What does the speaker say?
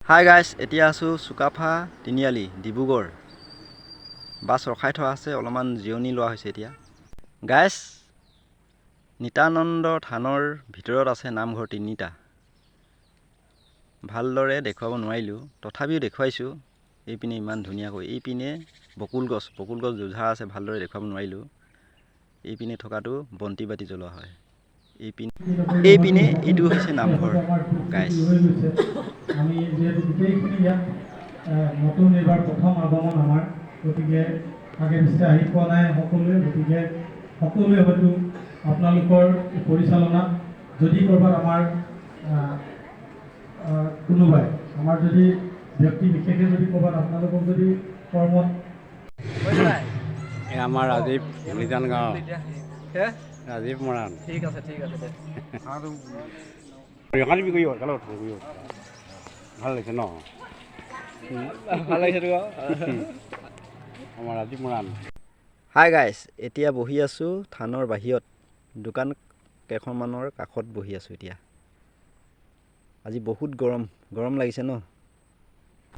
Hi guys, এতিয়া আছোঁ চুকাফা তিনিআলি, Dibrugarh. Bus ৰখাই থোৱা আছে, অলপমান জিৰণি লোৱা হৈছে এতিয়া। গাইছ, নিত্যানন্দ থানৰ ভিতৰত আছে নামঘৰ তিনিটা। ভালদৰে দেখুৱাব নোৱাৰিলোঁ, তথাপিও দেখুৱাইছোঁ। এইপিনে ইমান ধুনীয়াকৈ, এইপিনে বকুল গছ, বকুল গছ দুঝাৰ আছে, ভালদৰে দেখুৱাব নোৱাৰিলোঁ। এইপিনে থকাটো বন্তি বাতি জ্বলোৱা হয়। এইপিনে এইপিনে এইটো হৈছে নামঘৰ গাইছ। আমি যিহেতু গোটেইখিনি ইয়াত নতুন, এইবাৰ প্ৰথম আগমন আমাৰ, গতিকে আগে পিছে আহি পোৱা নাই সকলোৱে। গতিকে সকলোৱে হয়তো আপোনালোকৰ পৰিচালনাত যদি ক'ৰবাত আমাৰ আহ, আহ, কোনোবাই আমাৰ যদি ব্যক্তি বিশেষে যদি ক'ৰবাত আপোনালোকক যদি কৰ্মত এই আমাৰ ৰাজীৱ, ধুলিজান গাঁও, ৰাজীৱ মৰাণ। ঠিক আছে, ঠিক আছে দে। ভাল লাগিছে ন? ভাল লাগিছে তো। আমাৰ ৰাজীৱ মৰাণ। হাই গাইছ, এতিয়া বহি আছোঁ থানৰ বাহিৰত, দোকান কেইখনমানৰ কাষত বহি আছোঁ এতিয়া। আজি বহুত গৰম, গৰম লাগিছে ন?